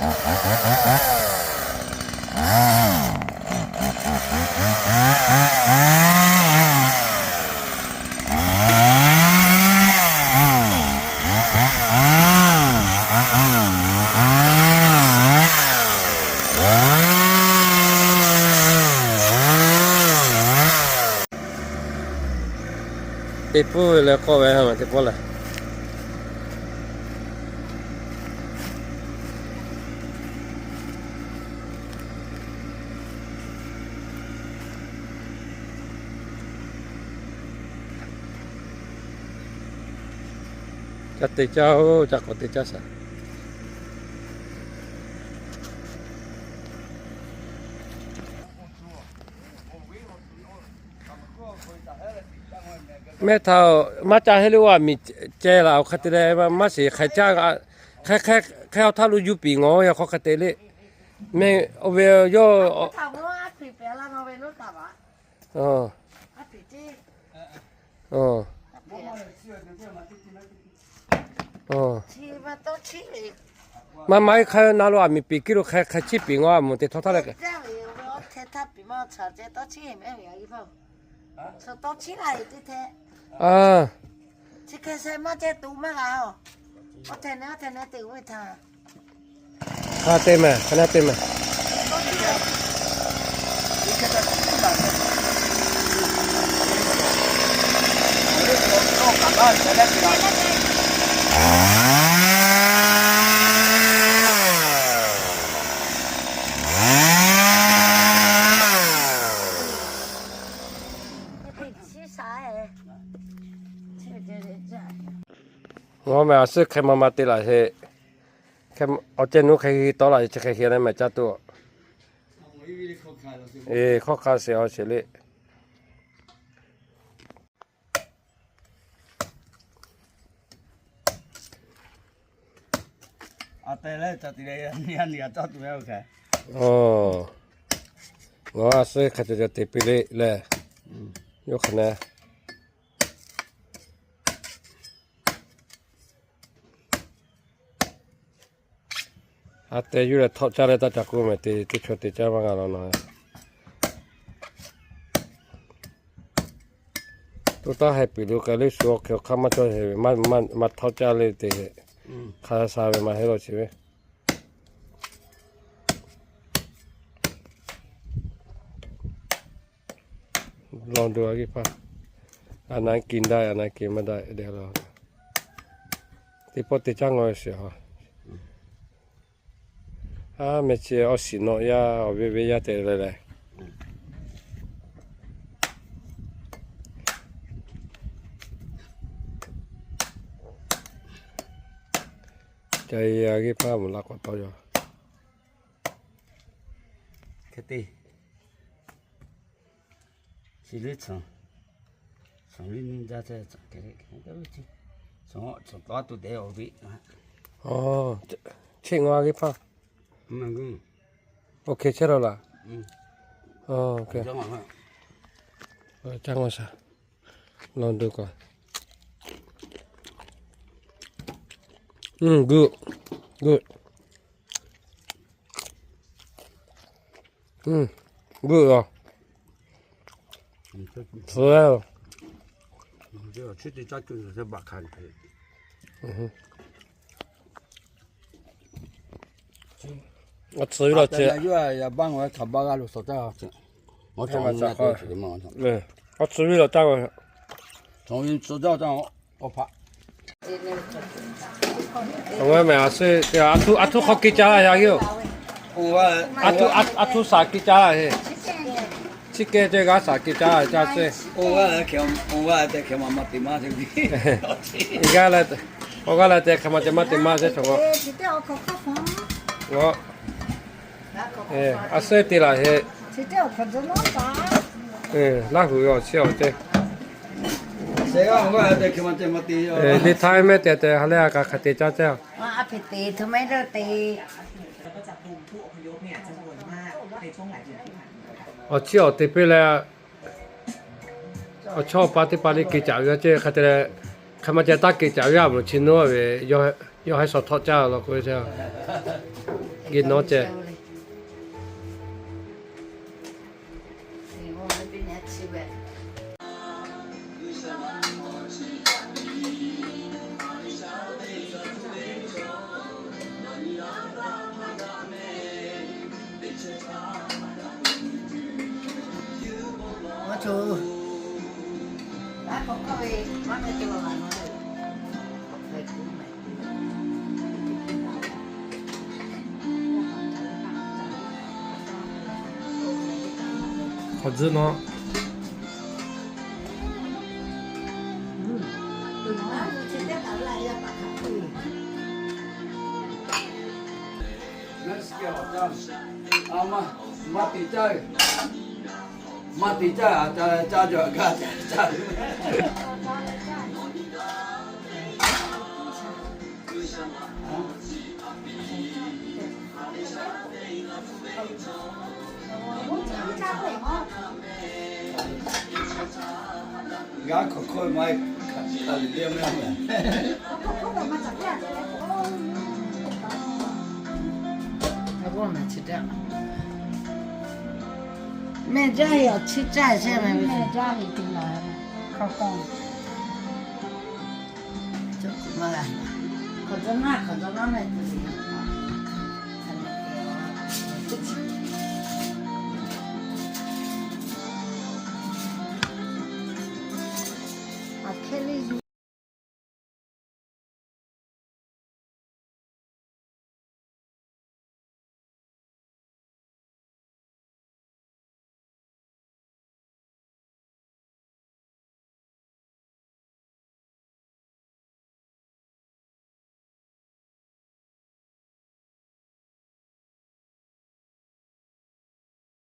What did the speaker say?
Teˇ pawˆ ve leh k'oˆ ve ha ma teˇ pawˆ leh. Ca te caˇ oˬ, ca k'awꞈ te caˇ shaˍ. Mehˆ htaˇ maˇ ca heˆ le, oˇ aˬ miˍ ceh laˬ awˬ hk'a te leh maˇ shiˍ hk'aiˍ caˇ, hk'e hk'e hk'e awˬ htaˇ lo yuˬ piˍ ngawˬ yaꞈ hk'aˇ hk'a te le. Mehˆ oˇ ve yawˇ maˇ maˇ heˆ hk'aˇ na lo aˬ miˍ piˍ kiˇ lo hk'e hk'e chiˇ piˍ ngawˬ aˬ moˍ te htawˇ htaˇ leh. Hk'a te mehˍ, hk'a na te mehˍ. Ngaˬ mehˍ aˬ suhˉ hk'e ma ma te laˬ heˆ. Awˬ ceh nuˇ hk'e hk'e tawˆ laˬ, chi hk'e hk'e leh mehˍ caˇ tuˬ. Eˬ, hk'awˇ hk'a sheˍ awˬ sheˍ le. Ngaˬ aˬ suhˉ hk'a ca ca te piˇ le leh, yawˇ hk'a na. A te yuˬ leh htawˆ caˇ leh taˇ ca k'oˆ mehˍ te, teˇ chaw te caˇ maˇ g'a law na. Toˇ taˇ haiˬ piˍ lo k'ai leh shu awˬ hk'e awˬ hk'aˇ maˇ cawˇ heˆ ve, maˇ htawˆ caˇ le te heˆ. Hk'a sha ve maˇ heˆ law chi ve. Law do a g'e hpaˇ. A na kiˬ daꞈ, a na kiˬ maˇ daꞈ de la. Teˇ pawˆ te caˇ ngaw sheˍ ha. A mehˍ chi awˬ shiˍ nawꞈ yaˇ awˬ ve ve yaˇ te leh leh. Ca e a g'e hpaˇ mvuhˬ la k'awꞈ tawˇ yaw. Hk'e te. Chi liˇ tsuhˍ, tsuhˍ liˇ nyi jaˇ te tsuhˍ hk'e le, tsuhˍ tawˉ tuˬ dehꞈ awˬ ve. Cheˆ ngaw a g'e hpaˇ. Awˬ hk'e chehˇ la laˬ. Ca ngaw shaˍ. Law do kaꞈ. Good, good. Good laˬ. Tcuh laˇ. Awˬ tcuh ve laˬ ce. Awˬ tcuh ve laˬ taˇ. Awˬ g'aˇ mehˍ a suhˉ, a htoˇ hk'aw ke ca la ya yoˬ. A htoˇ shaˍ ke ca la heˆ. Chi keh ceh g'a shaˍ ke ca la ca suhˉ. G'aˇ la, awˬ g'aˇ la te hk'e ma te maˇ te maˇ sheˉ chaw k'o. A suhˉ te laˬ heˆ. Laˇ huˍ ve awˬ chi awˬ ceh. Te htaˇ mehˆ te te ha lehˬ a kaꞈ hk'a te caˇ ceh. Awˬ chi awˬ te piˇ leh, awˬ chawˇ awˬ pa teˇ pa le ke caˍ ve a ceh hk'a te leh, hk'e ma ceh taˇ ke caˍ ve a mvuhˬ chi nuˇ ve, yawˇ haiˉ shaw htawˆ caˇ la k'oˆ ve ceh. Geh nawˉ ceh. Hk'aw tzuhˇ nawˉ. Maˇ te caˇ, maˇ te caˇ, a ca caˇ jaw a gaˇ ca caˇ. G'aˇ hk'awꞈ hkawˇ maˇ heˆ, hk'aˬ hk'e le meh. Mehˇ jaˇ awˬ chi caˇ chehˇ meh, mehˇ jaˇ ve te la. Hk'aw k'o, hk'aˬ tcuh naˇ, hk'aˬ tcuh naˇ meh te.